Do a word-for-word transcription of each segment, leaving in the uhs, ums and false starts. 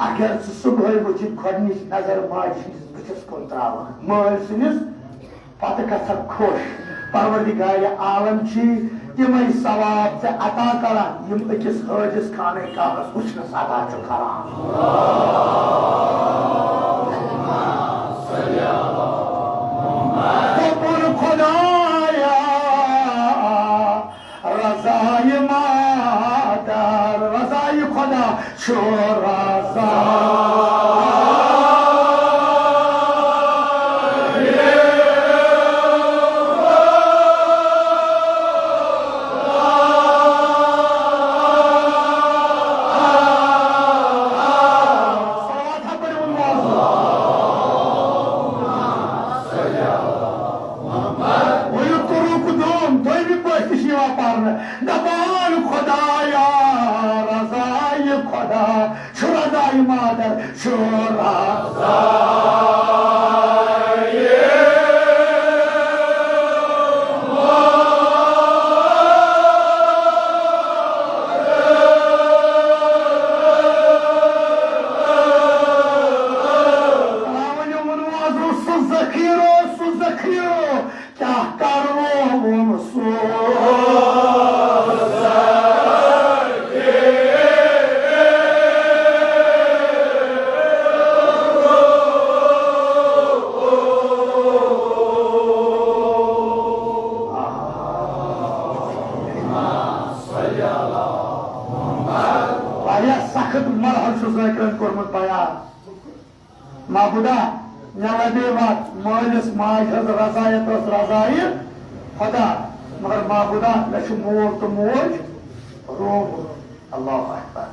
اگر ژٕ صبحٲے ؤتھِتھ گۄڈٕنِچ نظر ماجہِ ہٕنٛدِس بٕتھِس کُن ترٛاوَکھ، مٲلۍ سٕنٛدِس، پتہٕ گژھکھ خۄش۔ پروردگار عالم چھی تِمے ثواب ژےٚ عطا کران، یِم أکِس حٲجِس خانہ کعبس وٕچھنس عطا چھُ کران۔ دوٚپُن خدایا، رضایہِ مادر، رضایہِ خدا چھُ رضا۔ صلوات ہا پٔرِو وۄنۍ۔ وۄنۍ یُتھ کوٚرُکھ دوٚم، دوٚیمہِ پٲٹھۍ تہِ چھِ یِوان پرنہٕ۔ دپان خدایا، رضایہِ خدا چھُ رضایہِ مادر چھُ رضایہِ۔ ترٛاوان یِمن وازو سُہ ذخیرو، سُہ ذخیرو۔ کیٛاہ کرون سُہ؟ واریاہ سخت مرحلہٕ چھُ ذٲکرن کوٚرمُت بیان۔ معبودا، مےٚ لبے وَتھ، مٲلِس ماجہِ ہٕنٛز رضایت ٲس رضایہِ خدا، مگر معبودا، مےٚ چھُ مول تہٕ موج روومُت۔ اللہ اکبر۔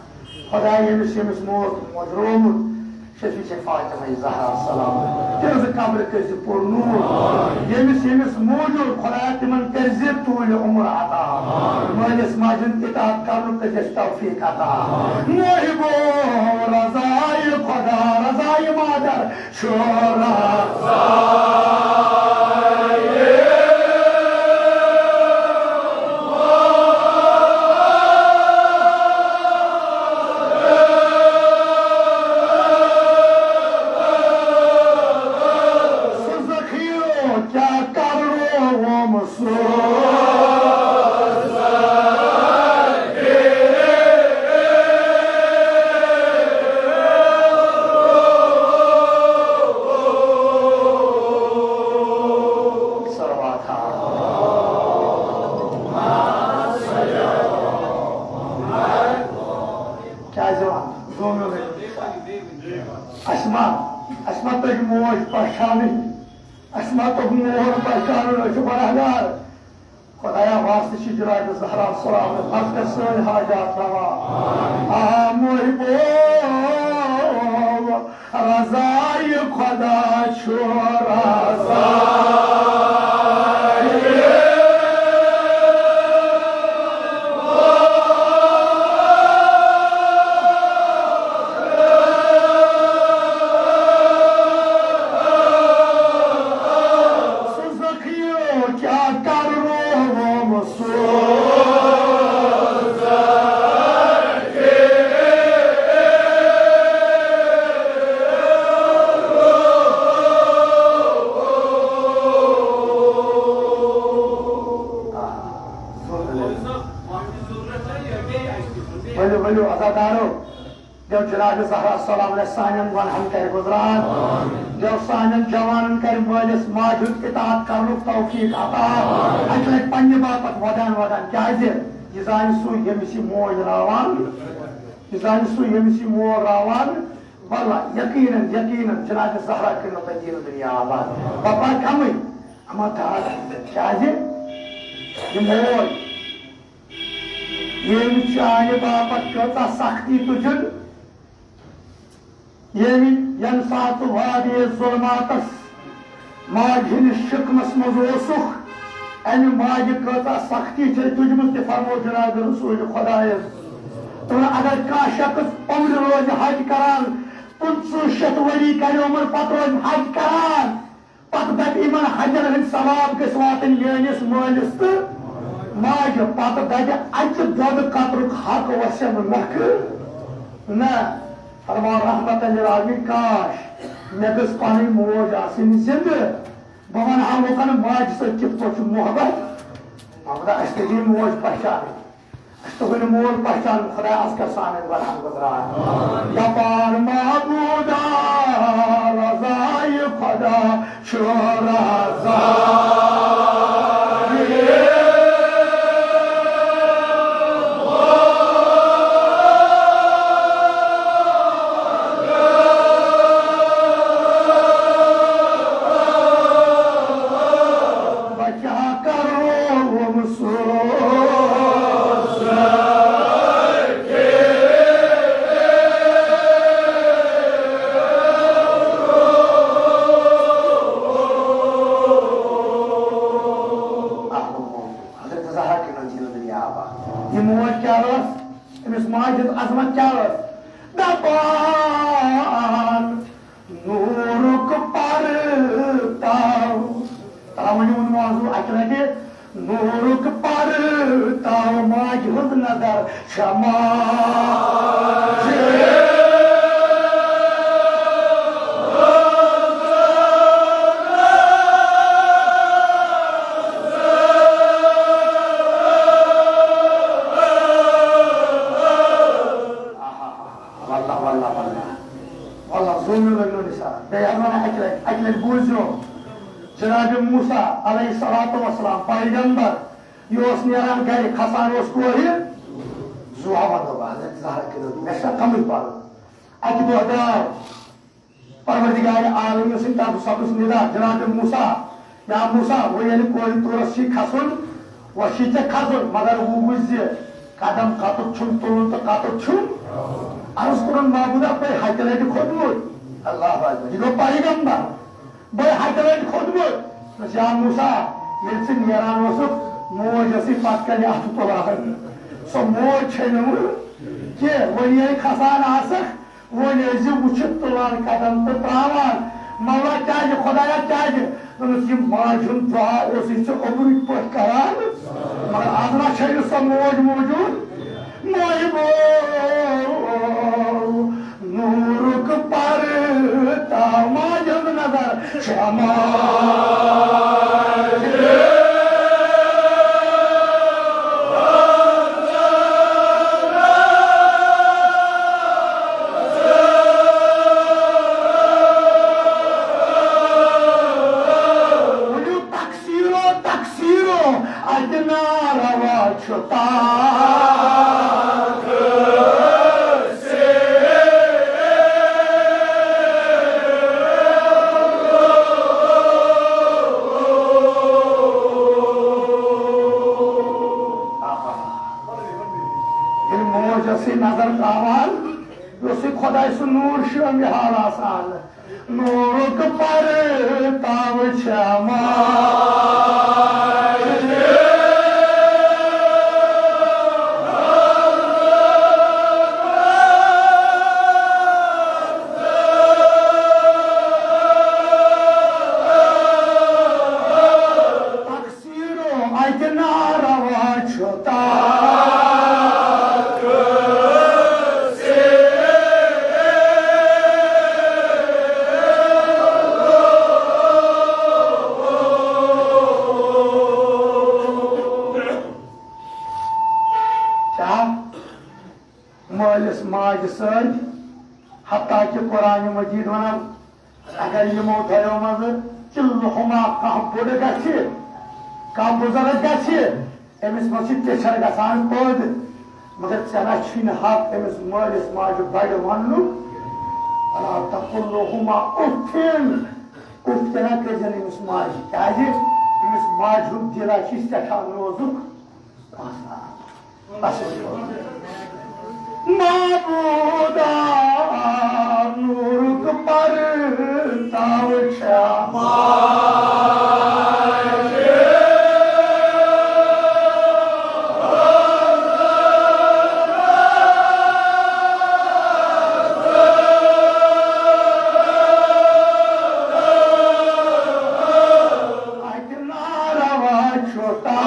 خدا، ییٚمِس، ییٚمِس مول تہٕ موج روومُت، شفیع فاطمہ زہرا سلام، تِہٕنٛزٕ قبرٕ کٔرۍ زِ پُر نوٗر۔ ییٚمِس، ییٚمِس موجود خدا، تِمن کٔرۍ زِ طوٗلہِ عمر عطا۔ مٲلِس ماجہِ ہُنٛد اطاعت کرنُک کٔرۍ زِ توفیق عطا۔ محبو، رضایہِ خدا، رضایہِ مادر چھُ رضا۔ سُہ ذخیرٕ کیٛاہ کرٕ رووُم سُہ۔ صلوات۔ کیٛازِ وَن؟ زوٗنُن۔ اَسہِ ما، اَسہِ ما تٔج موج پہچانٕنۍ؟ اَسہِ ما توٚگ مول پہچانُن؟ أسۍ چھِ گۄناہگار۔ خۄدایا، واسطہٕ چھِ جناب زہرا سلام، پتہٕ کر سٲنۍ حاجات روا۔ آ محبو، رضایہِ خدا چھُ رضا۔ سُہ ذخیرٕ کیٛاہ کرٕ رووُم سُہ۔ ؤلِو، ؤلِو، عزادارو۔ دیو جناب زہرا سلام علیہ سانٮ۪ن گۄنہن کرِ گُزران۔ دیو سانٮ۪ن جوانن کرِ مٲلِس ماجہِ ہُنٛد اطاعت کرنُک توفیق عطا۔ اکہِ لٹہِ پننہِ باپتھ ودان ودان، کیازِ یہِ زانہِ سُہ ییٚمِس یہِ موج راوان، یہِ زانہِ سُہ ییٚمِس یہِ مول راوان۔ واللہ یقیناً، یقیناً جناب زہرا کٔرِو تۄہہِ دیٖن دُنیا آباد۔ پپا کمٕے، اما داد، کیازِ یہِ موج ییٚمۍ چانہِ باپتھ کۭژاہ سختی تُجن، ییٚمہِ، ییٚمہِ ساتہٕ وادی ظلماتس ماجہِ ہٕنٛدِس شِکمس منٛز اوسُکھ، امہِ ماجہِ کۭژاہ سختی چھے تُجمٕژ، تہِ فرموو جناب رسول خدایس۔ تہٕ اگر کانٛہہ شخص عمرِ روزِ حج کران، پٕنٛژٕہ شیٚتھ ؤری کرِ عمر، پتہٕ روزِ حج کران، پتہٕ دپہِ، یِمن حجن ہٕنٛدۍ ثواب گٔژھۍ واتٕنۍ میٲنِس مٲلِس تہٕ ماجہِ۔ پتہٕ دپہِ، اکہِ دۄدٕ قطرُک حق وسٮ۪م نکھٕ نہ۔ فرمان رحمت للعالمین، کاش مےٚ گٔژھ پنٕنۍ موج آسٕنۍ زندٕ، بہٕ ونہٕ ہا لوٗکن ماجہِ سۭتۍ کِتھ پٲٹھۍ چھُ محبت۔ البتہ اَسہِ تہِ گٔے موج پہچانٕنۍ، اَسہِ تہِ گوٚو نہٕ مول پہچانُن۔ خدایا، از کر سانٮ۪ن گۄناہن گُزران۔ دپان معبودا، رضایہِ خدا چھُ رضا۔ بہٕ کیٛاہ کرٕ ووٚن سُہ۔ حضرت زہرا کِنۍ ٲس یہِ دُنیا آباد۔ یہِ موج کیٛاہ ٲس؟ أمِس ماجہِ ہٕنٛز عظمت کیٛاہ ٲس؟ دپان نوٗرُک پرداو۔ ترٛاوان یہِ ووٚن موضوع اَکہِ لٹہِ، نوٗرُک پرداو ماجہِ ہٕنٛز نظر چھےٚ ماجہِ۔ واللہ، واللہ، واللہ۔ واللہ، ظلم لگنو نثار۔ بیٚیہِ حظ وَنان اَکہِ لَٹہِ، اَکہِ لَٹہِ بوٗزیو، جناب موسیٰ علیہ الصلوۃ والسلام، پیغمبر، یہِ اوس نیران گرِ، کھسان اوس کورِ زُوا۔ وَنو بہٕ حضرت زہرا کِنۍ، مےٚ چھا کَمٕے پَرُن؟ اَکہِ دۄہ درٛاو پروردگار عالمین سٕنٛدِ طرفہٕ سپُد ندا، جناب موسیٰ، یا موسیٰ، وۄنۍ ییٚلہِ کورِ طورس چھُے کھسُن، وۄنۍ چھُے ژےٚ کھسُن، مگر وۄنۍ وٕچھ زِ قدم کتُتھ چھُم تُلُن تہٕ کتُتھ چھُم۔ عرض کوٚرُن، معبودا، بے ہتہِ لٹہِ کھوٚتمُت۔ اللہ اکبر، یہِ گوٚو پیغمبر۔ بے ہتہِ لٹہِ کھوٚتمُت۔ دوٚپُس، یا موسیٰ، ییٚلہِ ژٕ نیران اوسُکھ، موج ٲسٕے پتہٕ کنہِ اتھٕ تُلان۔ سۄ موج چھے نہٕ وۄنۍ کینٛہہ، وۄنۍ ییٚلہِ کھسان آسکھ، وۄنۍ ٲسۍ زِ وٕچھِتھ تُلان قدم تہٕ ترٛاوان۔ مطلب کیٛازِ؟ خۄدایا، کیٛازِ؟ دوٚپنَس، یہِ ماجہِ ہُنٛد دُعا اوسُے ژےٚ اوٚبرٕکۍ پٲٹھۍ کران، مگر از ما چھے نہٕ سۄ موج موجود۔ ماجہِ گوٚو نوٗرُک پرداو، ماجہِ ہٕنٛز نظر چھےٚ ماجہِ۔ ؤنِو تکسیٖرو، تکسیٖرو، اَتہِ ناروا چھُ تاکھ۔ ییٚلہِ موج ٲسٕے نظر ترٛاوان، یہِ اوسُے خۄداے سُنٛد نوٗر شٲمِل حال آسان۔ نوٗرُک پرداو چھےٚ ماجہِ۔ تکسیٖرو، اَتہِ ناروا چھُ تاکھ۔ کیٛاہ؟ مٲلِس ماجہِ سۭتۍ، حتیٰ کہِ قرآنِ مجیٖد وَنان، اگر یِمو دۄیو منٛزٕ کِلہُما کانٛہہ بُڈٕ گژھِ، کانٛہہ بُزرگ گژھِ، أمِس منٛز چھِ ٹیچھر گژھان پٲدٕ، مگر ژےٚ نہ چھُے نہٕ حق أمِس مٲلِس ماجہِ بَڑِ وَننُک۔ ولا تقل لهما اف۔ اُف تہِ نہ کٔرۍزٮ۪ن أمِس ماجہِ، کیٛازِ أمِس ماجہِ ہُنٛد دِل ہا چھُے سٮ۪ٹھاہ نوزُک آسان۔ معبودا، نوٗرُک پرداو چھےٚ ماجہِ۔ اَتہِ ناروا چھُ تاکھ۔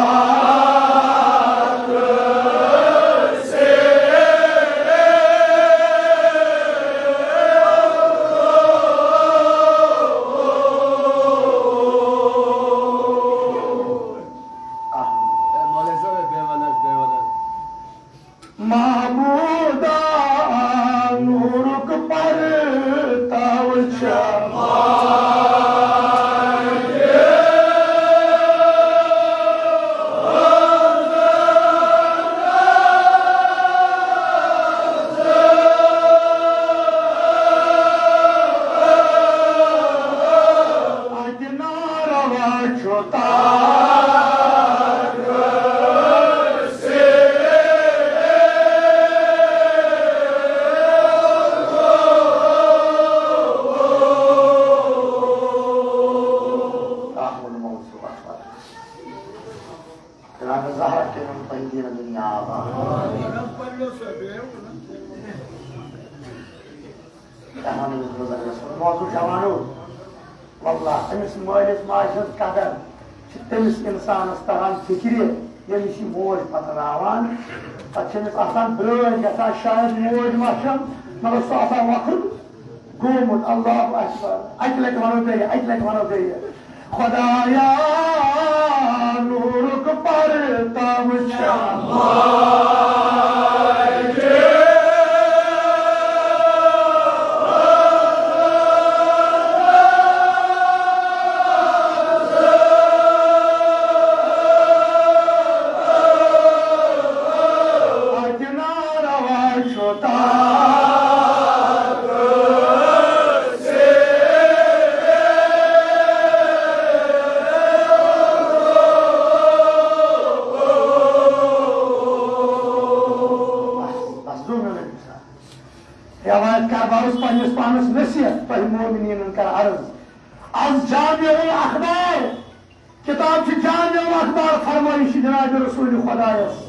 کیٛاہ وَنو أسۍ بُزرگس؟ موضوع جوانو، واللہ، أمِس مٲلِس ماجہِ ہٕنٛز قدر چھِ تٔمِس اِنسانَس تَران فِکرِ، ییٚمِس یہِ موج پَتراوان۔ پَتہٕ چھِ أمِس آسان برٛٲنۍ گژھان، شاید موج ما چھَم، مگر سُہ آسان وقت گوٚمُت۔ اللہ اکبر۔ اَکہِ لَٹہِ وَنو بیٚیہِ، اَکہِ لَٹہِ وَنو بیٚیہِ۔ خۄدایا، نوٗرُک پردٕ وٕچھِ۔ بس، بس، دو منٹ۔ روایت کر بارس پننس پانس نصیحت، تۄہہِ مومنینن کر عرض۔ از جامع الاخبار، کتاب چھِ جامع الاخبار، فرمٲیش چھِ جناب رسول خدایس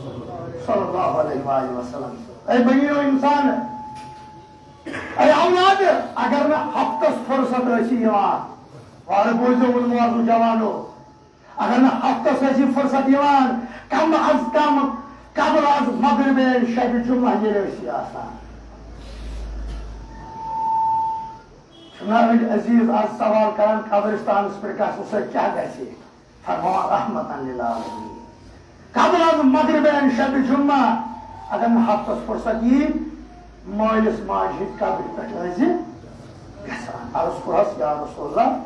صلی اللہ علیہ وآلہ وسلم۔ اے بنی انسان، اے اولاد، اگر نہٕ ہفتس فرصت ٲسی یِوان، وارٕ بوٗزِو وۄنۍ موضوع جوانو، اگر نہٕ ہفتس ٲسی فرصت یِوان، کم از کم قبل از مغربین شبِ جمعہ ییٚلہِ ٲسی آسان۔ چھُنہ أڑۍ عزیز از سوال کران قبرستانس پٮ۪ٹھ گژھنہٕ سۭتۍ کیٛاہ گژھِ؟ فرماوان رحمتاً للعالمین۔ قبل از مغربین شبِ جمعہ اگر نہٕ ہفتس فرصت یی، مٲلِس ماجہِ ہٕنٛدِ قبرِ پٮ۪ٹھ ٲسۍ زِ گژھان۔ عرض کوٚرہس، یا رسول اللہ،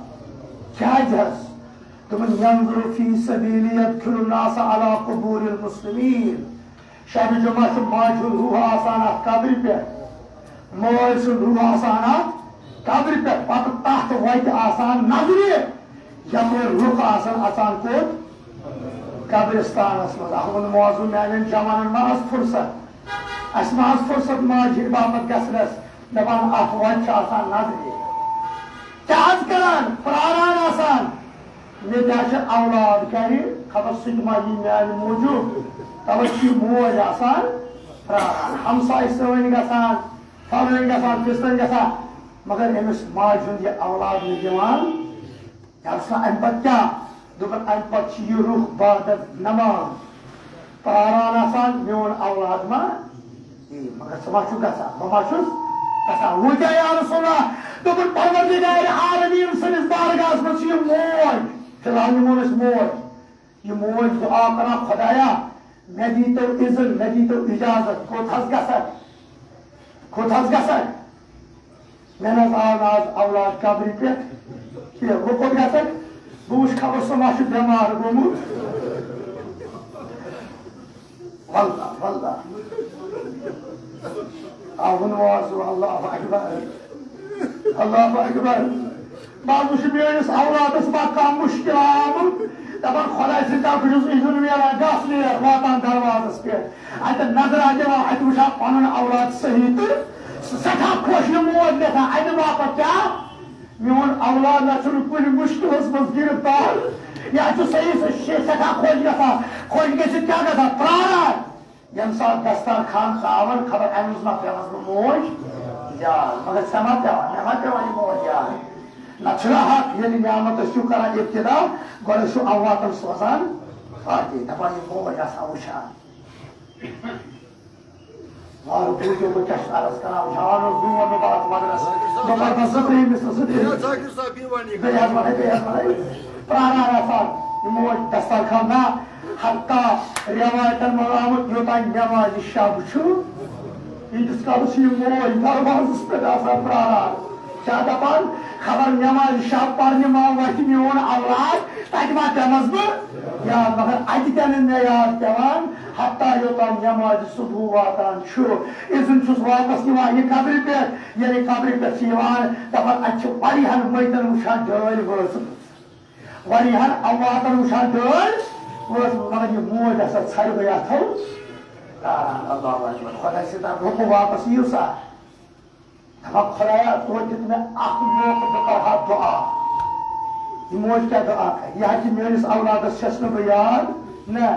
کیٛازِ حظ؟ دوٚپُن، ينظر في سبيل يدخل الناس على قبور المسلمين۔ شبِ جمعہ چھُ ماجہِ ہُنٛد روح آسان اتھ قبرِ پٮ۪ٹھ، مٲلۍ سُنٛد روح آسان اتھ قبرِ پٮ۪ٹھ، پتہٕ تتھ وتہِ آسان نظرِ، یپٲرۍ رُخ آسان اژان کوٚت؟ قبرستانس منٛز۔ اہون موضوع میانٮ۪ن جوانن ما ٲس فرصت؟ اسہِ ما ٲس فرصت ماجہِ ہٕنٛدِ باپتھ گژھنس؟ دپان اتھ وتہِ چھِ آسان نظرِ۔ کیٛاہ حظ کران؟ پراران آسان۔ مےٚ تہِ حظ چھِ اولاد گرِ، خبر سُہ تہِ ما یی میانہِ موٗجوٗب۔ توے چھِ یہِ موج آسان پراران۔ ہمساے سٲنۍ گژھان، فلٲنۍ گژھان، فستٲنۍ گژھان، مگر أمِس ماجہِ ہُنٛد یہِ اولاد نہٕ دِوان۔ یہِ حظ چھُ امہِ پتہٕ کیٛاہ؟ دوٚپُن، امہِ پتہٕ چھُ یہِ رُخ بعد از نماز پراران آسان، میون اولاد ما یی؟ مگر ژٕ ما چھُکھ گژھان؟ بہٕ ما چھُس گژھان؟ وۄنۍ کیٛاہ یا رسول اللہ؟ دوٚپُن، پروردگار عالمین سٕنٛدِس بارگاہس منٛز چھِ یہِ موج، فی الحال نِمون أسۍ موج۔ یہِ موج دُعا کران، خۄدایا، مےٚ دیٖتو اِذن، مےٚ دیٖتو اِجازت، کوٚت حظ گژھکھ؟ کوٚت حظ گژھکھ؟ مےٚ نہ حظ آو نہٕ آز اولاد قبرِ پٮ۪ٹھ کینٛہہ۔ وۄنۍ کوٚت گژھکھ؟ بہٕ وٕچھِ خبر سُہ ما چھُ بٮ۪مار گوٚمُت۔ واللہ، واللہ۔ آوُن واز، اللہ اکبر۔ اللہ اکبر۔ بہٕ حظ وٕچھِ میٲنِس اولادس ما کانٛہہ مُشکل آمُت۔ دپان، خۄداے سٕنٛدِ طرفہٕ چھُس اِذُن میلان، گژھ نیر، واتان دروازس پٮ۪ٹھ۔ اتہِ نظرا دِوان، اتہِ وٕچھان پنُن اولاد صحیح تہٕ سٮ۪ٹھاہ خۄش یہِ موج گژھان۔ امہِ باپتھ کیٛاہ؟ میون اولاد نہ چھُنہٕ کُنہِ مُشکلس منٛز گرفتار۔ یہِ حظ چھُ صحیح، سُہ چھُ سٮ۪ٹھاہ خۄش گژھان۔ خۄش گٔژھِتھ کیٛاہ گژھان؟ پراران۔ ییٚمہِ ساتہٕ دسترخوان ترٛاوان، خبر اَمہِ منٛز ما پٮ۪وس بہٕ موج یاد، مگر ژےٚ ما پٮ۪وان، مےٚ ما پٮ۪وان یہِ موج یاد۔ نتہٕ چھُنہ حق، ییٚلہِ نعمت ٲسِو کران ابتدا، گۄڈٕ ٲسِو امواتن سوزان فاتحہ، دپان، یہِ موج آسان وٕچھان۔ وارٕ بوٗزِو، بہٕ کیٛاہ چھُس عرض کران، وٕچھان، وارٕ اوس زوٗن نہٕ بہٕ اتھ وغرس، دوٚپمس، بہٕ زٕ ترٛیٚیِمِس تہٕ زٕ ترٛیٚیِمِس۔ ذاکر صٲب، یہِ وَن یہِ بیٚیہِ حظ وَنَے، بیٚیہِ حظ وَنَے۔ پرٛاران آسان یہِ موج دسترخوان نا، حتیٰ رٮ۪وایتَن منٛز آمُت، یوٚتام نٮ۪مازِ شب چھُ، ییٖتِس کالَس چھِ یہِ موج دروازَس پٮ۪ٹھ آسان پرٛاران۔ کیٛاہ دَپان؟ خبر نٮ۪مازِ شب پَرنہِ ما وَتھِ میون اولاد، تَتہِ ما پٮ۪مَس بہٕ یاد؟ مگر اَتہِ تہِ نہٕ مےٚ یاد پٮ۪وان، حتیٰ یوٚتام نٮ۪مازِ صُبحُ واتان چھُ۔ اِذن چھُس واپس یِوان یہِ قبرِ پٮ۪ٹھ، ییٚلہِ قبرِ پٮ۪ٹھ چھِ یِوان، دَپان، اَتہِ چھِ واریاہَن مٔیتَن وٕچھان ڈٲلۍ وٲژمٕژ۔ واریاہن امواتن وٕچھان ڈٲلۍ وٲژمٕژ، مگر یہِ موج ہسا ژھرِ گٔے اتھو تاران۔ اللہ اکبر۔ خۄداے سٕنٛدِ طرفہٕ حُکم، واپس یِیِو سا۔ دپان، خۄدایا، توتہِ دیُت مےٚ اکھ موقعہٕ، بہٕ کرٕ ہا دُعا۔ یہِ موج کیٛاہ دُعا کرِ؟ یہِ ہا کہِ میٲنِس اولادس چھَس نہٕ بہٕ یاد۔ نہ،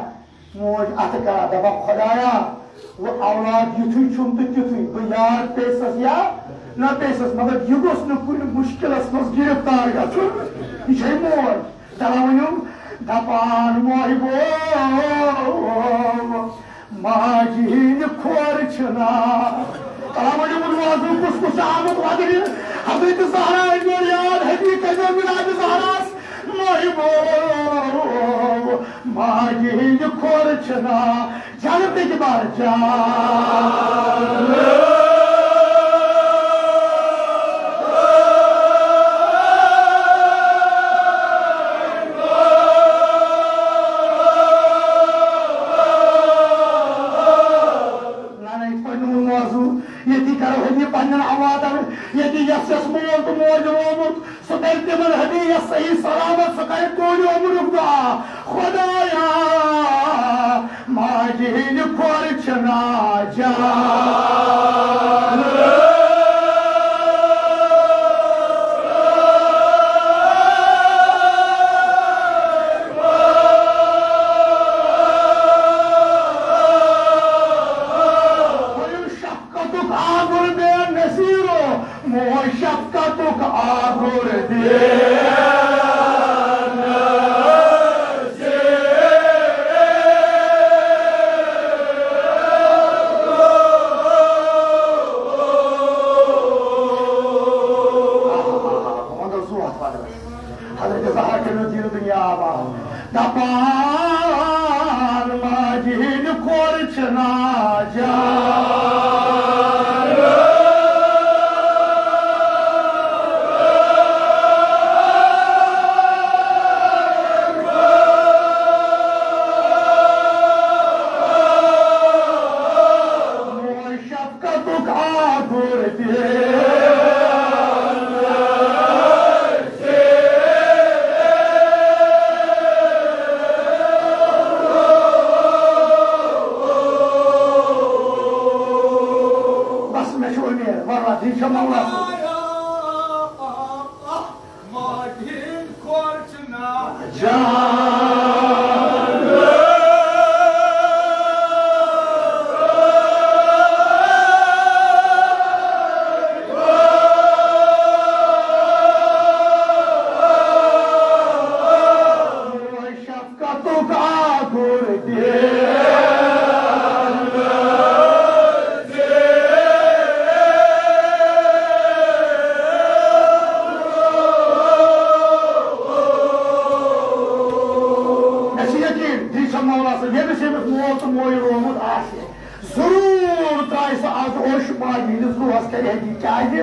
موج اتھٕ کران، دپان، خۄدایا، وۄنۍ اولاد یُتھُے چھُم تہٕ تیُتھُے، بہٕ یار پیٚسَس یا نہ پیٚسَس، مگر یہِ گوٚژھ نہٕ کُنہِ مُشکِلَس منٛز گِرفتار گژھُن۔ یہِ چھے موج۔ دَپان ؤنِو، دَپان محبوب، ماجہِ ہِنٛدِ کھۄر چھِنا۔ دَپان ؤنِو، موضوع کُس کُس چھُ آمُت وَدنہِ؟ حضرت زہرا یور یاد، حبیب کَتہِ اوس مِلاد زہراس؟ محبوب، ماجہِ ہِنٛدِ کھۄر چھِنا۔ جنتٕکۍ بار جان۔ نہ، نہ، یِتھ پٲٹھۍ نہٕ وۄنۍ موضوع۔ ییٚتی کرو ہُمہِ پننٮ۪ن آوازن، ییٚتی یَس یَس مول تہٕ موج روومُت، سُہ کرِ تِمن ہدیہ صحیح سلامت، سُہ کرِ توٗرۍ عمرُک دعا۔ خدایا، ماجہِ ہِنٛدِ کھۄر چھِ ناجان۔ شفقتُک آگُر بے نصیرو، موج شفقتُک آگُر دے۔ حضرت زہرا کٔرِو دِل دُنیا آباد۔ دَپان ماجہِ ہِنٛدِ کھۄر چھِ ناجان۔ موج شفقتُک آگُر دے۔ بس، مےٚ چھُ اُمید، واللہ، دِل چھُ مولا سُنٛد۔ ماجہِ ہِنٛدِ کھۄر چھِ ناجان۔ شفقتُک آگُر دے۔ مےٚ چھُ یقیٖن، دِل چھُ مولا سُنٛد، ییٚمِس ییٚمِس مول تہٕ موج روومُت آسہِ، ضروٗر ترٛایہِ سُہ از اوٚش ماجہِ ہٕنٛدِس روحس، کرِ ہدیہِ۔ کیٛازِ؟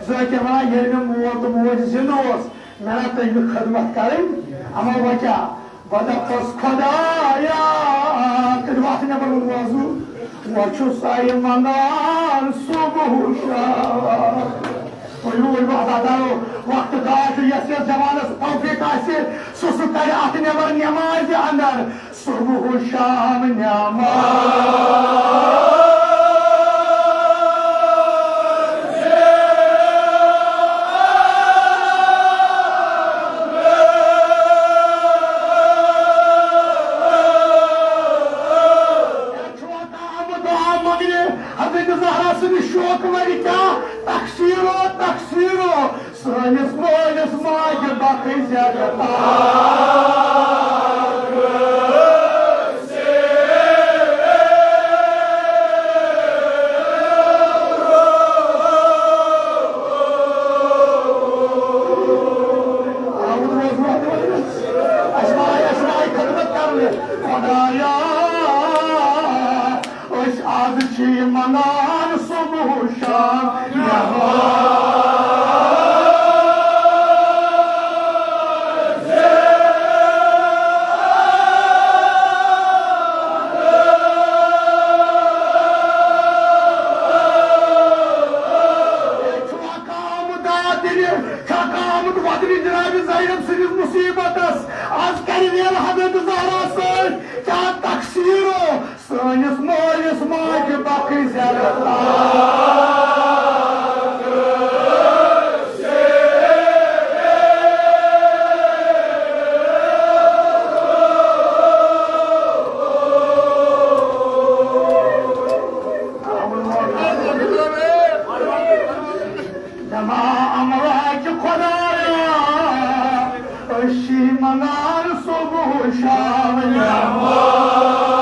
ذٲکِر وَنان، ییٚلہِ مےٚ مول تہٕ موج زِندٕ اوس، مےٚ نا تٔمۍ خدمت کرٕنۍ، اما وۄنۍ کیٛاہ؟ بہٕ دَپَس، خدایا، کٔرِو اَتھ نٮ۪بر وۄنۍ وضوٗ۔ وۄنۍ چھُ سا یہِ منٛگان صُبح شام۔ ؤلِو، ؤلِو، ادا دارو، وقتہٕ دار چھُ، یَس یَس جوانَس توفیٖق آسہِ، سُہ سُہ کَرِ اَتھ نٮ۪بر نٮ۪مازِ اندر۔ صُبح شام نٮ۪ماز۔ چھُوا کانٛہہ آمُت دُعا منٛگنہِ؟ حضرت زہرا سٕنٛدِ شوقہٕ وَرِ کیٛاہ تقصیٖر و تقصیٖر و۔ سٲنِس مٲلِس ماجہِ بخٕے زیادٕ تاج۔ اَسہِ ما آیہِ، اَسہِ ما آیہِ خدمت کرنہِ؟ خدایا، أسۍ آز چھِ یہِ منان صبح و شام نماز۔ چھُوا کانٛہہ آمُت داد دِنہِ؟ چھا کانٛہہ آمُت وَدنہِ جناب زینب سٕنٛدِس مُصیٖبتس؟ آز کرِ ویل حضرت زہرا سۭتۍ کیٛاہ تقصیٖر اوس؟ سٲنِس مٲلِس ماجہِ بخٕے زیادٕ تاج۔ املاک خدایا، أسۍ چھِ منگان صبح شام نماز۔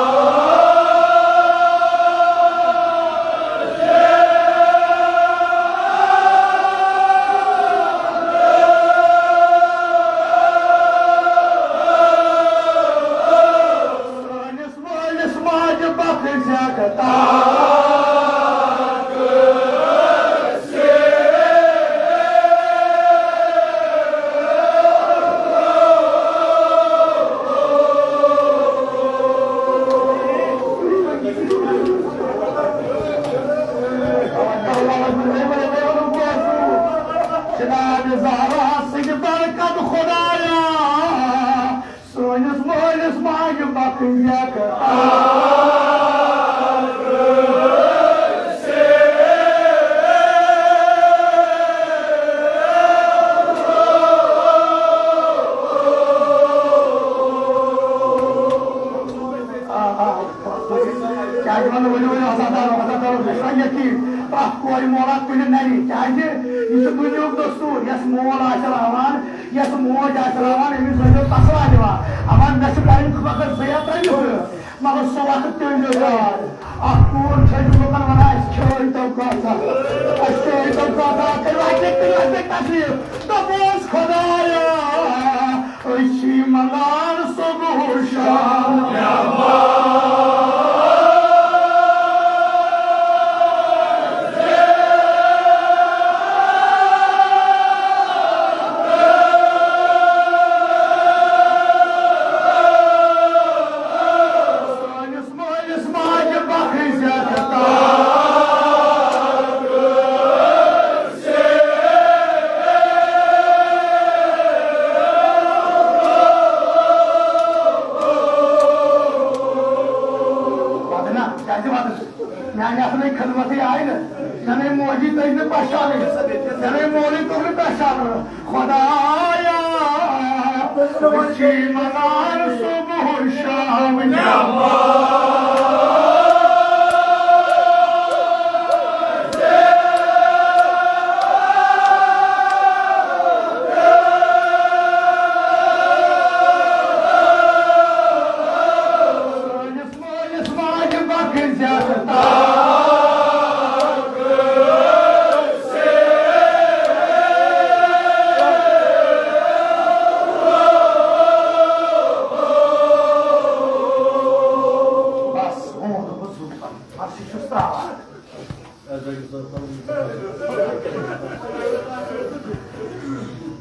سٲنِس مٲلِس ماجہِ بخت زیادٕ تاج۔ جناب زہرا سٕنٛدِ برکت خدایا، سٲنِس مٲلِس ماجہِ بخت زیادٕ۔ کیٛازِ وَنہٕ ؤلِو، ؤلِو، عزادارو، عزادارو، مےٚ چھُنہ یقیٖن، پرٛٮ۪تھ کورِ مولَن کُلہِ نَرِ، کیٛازِ یہِ چھُ دُنیاہُک دستوٗر، یَس مول آسہِ راوان، یَس موج آسہِ راوان، أمِس ٲسۍزیو تسلا دِوان۔ اَما مےٚ چھُ ٹایم خبر زٕ یا ترٛےٚ وِزِ، مگر سُہ وقت پیوٚو مےٚ یاد۔ اَکھ کوٗر چھےٚ لُکَن وَنان، "اَسہِ کھیوٚو تَو کَتھ، اَسہِ کھیوٚو تَو کَتھ، کٔرِو اَسہِ، کٔرِو اَسہِ تکلیٖف۔" دوٚپُس، "خدایا، أسۍ چھِ منگان صبح و شام نماز۔" سٲنِس مٲلِس ماجہِ بخت زیادٕ تاج۔ وَدٕ نا، کیٛازِ وَدٕ؟ میٛانہِ اَتھٕ نَے خدمَتٕے آیہِ نہٕ، ژےٚ نَے موجی تٔج نہٕ پہچانٕے، ژےٚ نَے مولٕے توٚگ نہٕ پہچانُن۔ خدایا، أسۍ چھِ منگان صبح و شام نماز۔ سٲنِس مٲلِس ماجہِ بخت زیادٕ تاج۔ بس، ہُہ ووٚن بہٕ زُو پَتہٕ۔ بس، یہِ چھُس ترٛاوان۔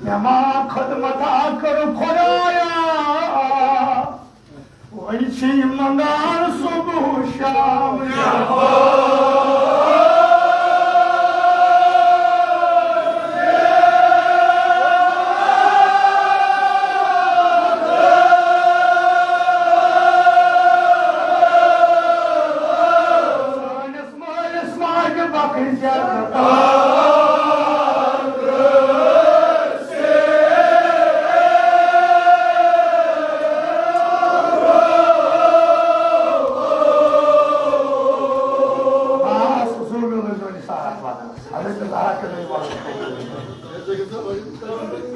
مےٚ ما خدمت آ کٔر خدایا۔ وۄنۍ چھِ یِم منٛگان صبح شام۔ سٲنِس مٲلِس ماجہِ بخت زیادٕ تاج۔ بس، حضور میون ٲسۍ وۄنۍ سہارٕ واتان۔ حضرت زہرا کٔرِو وۄنۍ۔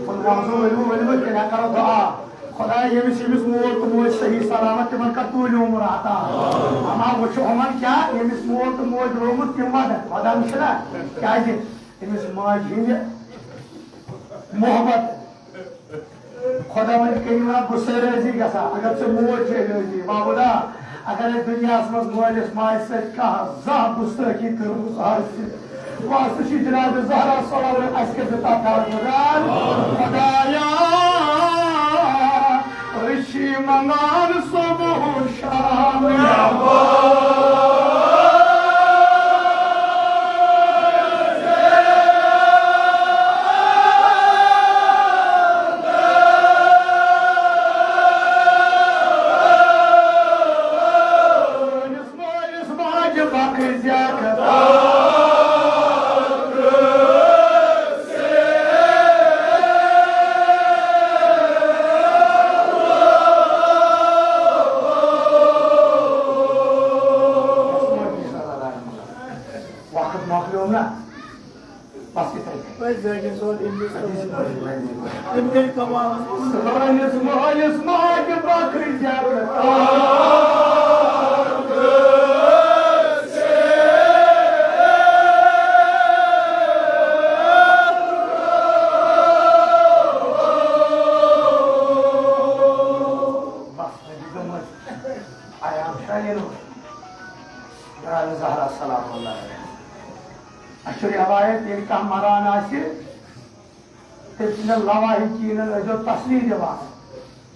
وۄنۍ وَنہٕ بہٕ، ؤلِو، ؤلِو، تیٚلہِ ہا کَرو دُعا۔ خۄدایا، ییٚمِس، ییٚمِس مول تہٕ موج صحیح سلامت، تِمن کر طوٗلہِ عمر عطا۔ اما وٕچھو ہُمن کیٛاہ، ییٚمِس مول تہٕ موج روومُت، تِم وَدن، وَدن چھِنہ؟ کیٛازِ؟ تٔمِس ماجہِ ہِنٛدِ محبت۔ خۄداوند کٔرِو نا غصے رٲضی گژھان، اگر ژےٚ موج چھے رٲضی، محمودا، اگر أسۍ دُنیاہس منٛز مٲلِس ماجہِ سۭتۍ کانٛہہ زانٛہہ گُستٲخی کٔرمٕژ آسہِ، واسطہٕ چھُ جناب زہرا صلوات، اَسہِ کٔرۍ زِ تَتھ درگُزار۔ خۄدایا، أسۍ چھِ منٛگان صبح و شام۔ مٲلِس ماجہِ بخت زیادٕ۔ بس یِتھَے کٔنۍ۔ وۄنۍ زٲگِس دۄہَن أمِس تِم کٔرۍ کمال۔ صُبحٲیِس مٲلِس ماجہِ بکرِ زیادٕ۔ بس، وۄنۍ دیٖزیو مٔنٛزۍ۔ آیام چھا یِنہٕ وۄنۍ؟ درٛاو زہرا سلام اللہ علیہا۔ اَسہِ چھُ رٮ۪وایت، ییٚلہِ کانٛہہ مَران آسہِ، تٔمۍ سٕنٛدٮ۪ن لواحقیٖنَن ٲسۍزیو تسلی دِوان،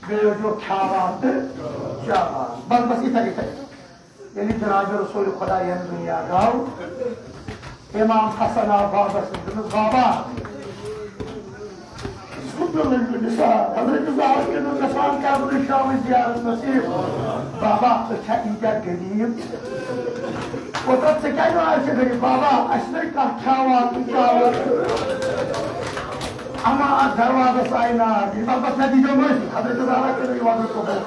بیٚیہِ ٲسۍزیو کھیٛاوان تہٕ چاوان۔ بَس، بَس، یِتھَے، یِتھَے۔ ییٚلہِ جناب رسول خدا ییٚمہِ دُنیا گوٚو، امام حسن آو بابس نِش، دوٚپُس، "بابا، حضرت زہرا کہِ دۄہ گژھان قبرِ شامٕچ زیارت نصیب۔ بابا، ژٕ چھا ییٖتیٛاہ غریٖب؟ کوٗتاہ ژٕ کیٛازِ آز چھِ غریٖب؟ بابا، اَسہِ چھِنہٕ کانٛہہ کھیٛاوان تہٕ چاوان۔" اما اتھ دروازس آیہِ نار۔ یہِ دپس، مےٚ دیٖزیو معٲفی، حضرت زہرا کٔرِو یہِ وۄدُن قبول۔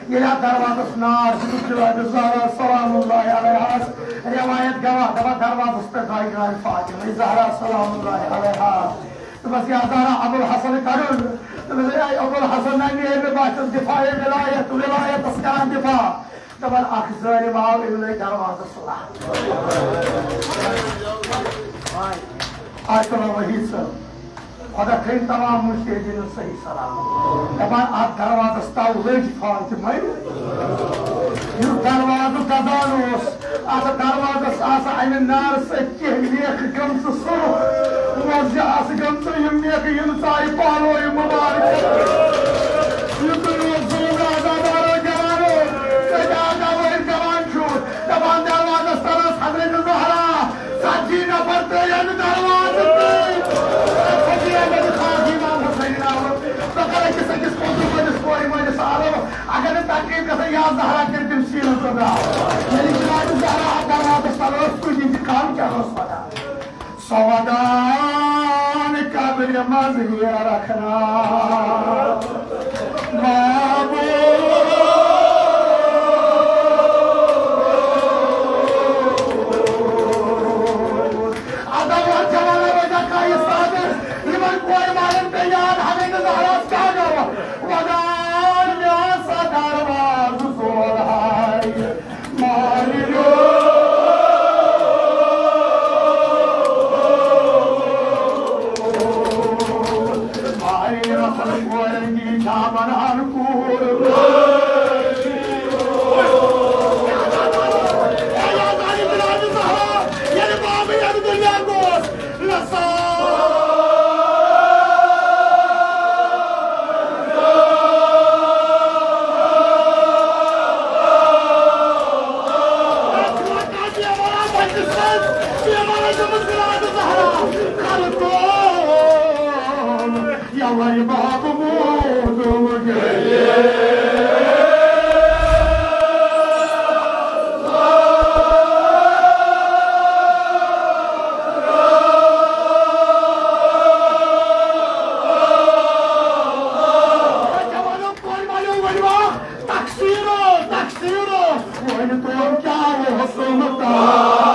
ییٚلہِ اتھ دروازس نار دیُتُکھ، جناب زہرا سلام اللہ علیہاس روایت گواہ، دپان، دروازس پٮ۪ٹھ درٛاے جناب فاطمہ زہرا سلام اللہ علیہا۔ دوٚپمس، یا زہرا، ابوالحسن کڑُن۔ دوٚپمس، اے ابوالحسن، نہ نیرِ نہٕ، بہٕ آسس دفاع ولایت، ولایتس کران دفاع۔ دپان، اکھ ظٲلم آو، أمۍ لٲگۍ دروازس لَتھ۔ آیت اللہ وحید صٲب، خدا تھٲیِن تمام مجتہدیٖنَن صحیح سلامت۔ دپان، اتھ دروازس تل لٔج فاطمہ۔ یُس دروازٕ دزان اوس، اتھ دروازس آسہٕ امہِ نارٕ سۭتۍ کینٛہہ میکھٕ گٔمژٕ سرُخ، وۄزجہِ آسہٕ گٔمژٕ، یِم میکھٕ یِم ژایہِ پہلوِ مُبارک۔ یُتُے اوس ظُلُم عزادارو جوانو، ژےٚ کیٛاہ گوٲہۍ دِوان چھُکھ؟ دَپان دروازَس تَل ٲس حضرت زہرا، ژَتجی نفر ترٛٲوِن دروازٕ تہٕ پھٔٹے مےٚ خاص امام حسین آوُر۔ ژٕ کر أکِس أکِس پوٚتُس پٔتِس کورِ مٲلِس آلو، اگر نہٕ تکلیٖف گژھِ یا زہرا کٔرۍ تٔمۍ سیٖنَس پٮ۪ٹھ آو۔ ییٚلہِ جناب زہرا اَتھ دروازَس تَل ٲس، کُنہِ تہِ کَم کیٛاہ اوس پَتہ؟ سودان قبرِ منٛز نیرکھ نا معبود۔ ادب جوانو، وجہ کا یہ صادر، یمن کورِ مالن پہ یاد، حضرت زہراس کیا گوٚو؟ ودان مےٚ سا دروازٕ زول ہاے۔ یَوَے باب موٗدُم گٔیے۔ جوانو، کورِ والٮ۪و ؤنِو ہا، تقصیٖر اوس، تقصیٖر اوس۔ وۄنۍ توٚر کیٛاہ اوسُم تاج۔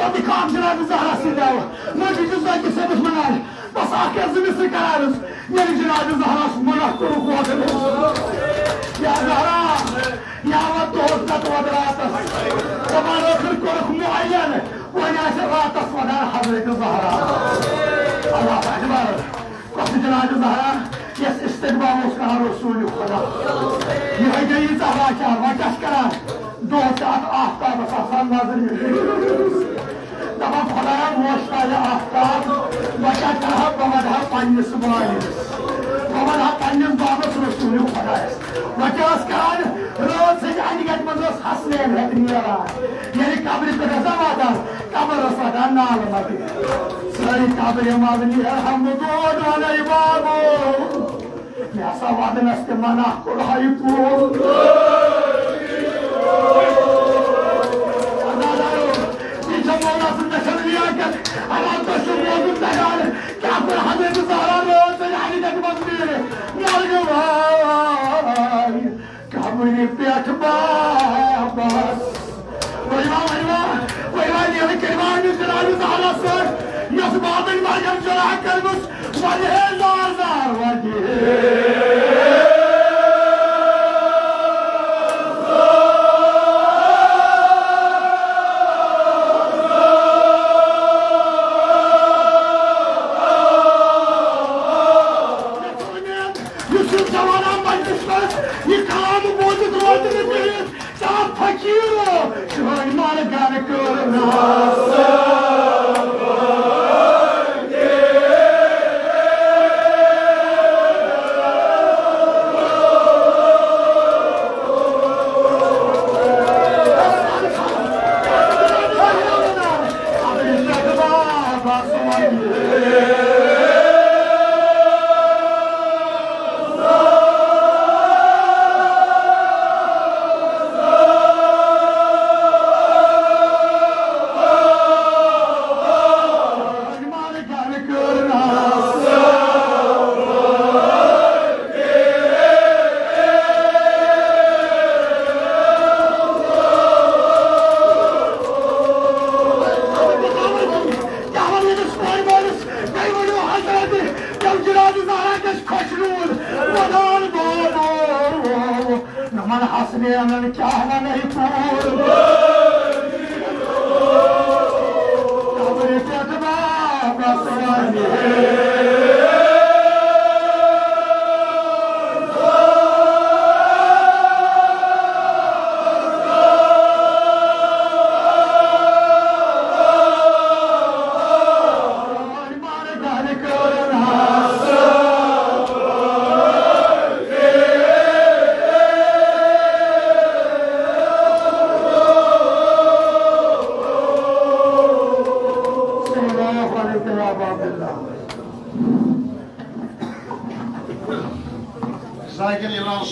پتہٕ کھام جناب زہرا سٕنٛدِ آو۔ مٔنٛزی چھُس بہٕ أکِس صٲبَس وَنان، بس اکھ کیٛاہ زٕ مِس کَران حظ۔ ییٚلہِ جناب زہرا منع کوٚرُکھ وۄتھُن، یا زہرا، یا وۄنۍ دۄہَس نَتہٕ وۄنۍ راتَس۔ دَپان ٲخٕر کوٚرُکھ معین، وۄنۍ آسہِ راتَس وَنان حضرت زہرا۔ اللہ اکبر۔ کۄس جناب زہرا، یَس استقبال اوس کران رسول خدا۔ یِہوٚے گٔے ییٖژاہ لاچار، وۄنۍ کیٛاہ چھِ کران؟ دۄہ چھِ اَتھ آفتابَس آسان نظرِ۔ دَپان، خۄدایا، ووش تالہِ آفتاب، وۄنۍ کیٛاہ کرٕ ہا، بہٕ وَنہٕ ہا پنٛنِس مٲلِس، بہٕ وَنہٕ ہا پنٛنِس بابَس رسول خۄدایَس۔ وۄنۍ کیٛاہ ٲس کران؟ رٲژ سٕنٛزِ اَنہِ گَٹہِ منٛز ٲس حسنین ہٮ۪تھ نیران۔ ییٚلہِ قبرِ پٮ۪ٹھ ٲس نہ واتان، قبر ٲس واتان نالہٕ مَتہِ۔ سٲری قبرِ منٛز نیران، دود وَنان، بابو، مےٚ ہسا وَدنَس تہِ منع کوٚر ہا یہِ پوٗر۔ یہِ چھےٚ مولا سٕنٛز، مےٚ چھَنہٕ لیاقت، اَما تۄہہِ چھُو بوزُن تیار، کیٛاہ کوٚر حضرت زہرا رٲژ سٕنٛزِ اَنہِ گَٹہِ منٛز نیٖرِتھ؟ مَرگہٕ وٲے۔ قبرِ پٮ۪ٹھ بابس۔ ؤلِو، ؤلِو، ؤلِو، نیرٕ کٔرِو أمِس جناب زہرا سۭتۍ، یۄس بابٕنۍ مریم جناب کٔرمٕژ، وَنہِ ہے زار زار وَنہِ ہے۔ یُس یہِ جوان آو مجلس منٛز، یہِ کلام بوٗزِتھ روزِ نہٕ کِہیٖنۍ۔ ژا فقیٖرو، چٲنۍ مرگن کٔر ناس۔ کیٛاہ وَنہٕ أمِس کورِ مٲلِس؟ تُہۍ ؤنِو حضرت، ییٚلہِ جناب زہرا گژھِ خۄش روٗد، وَدان بابو۔ نمن حسنینن کیٛاہ وَنَے پوٗر۔ قبرِ پٮ۪ٹھ بابس وَنہِ۔ ذاکر عمران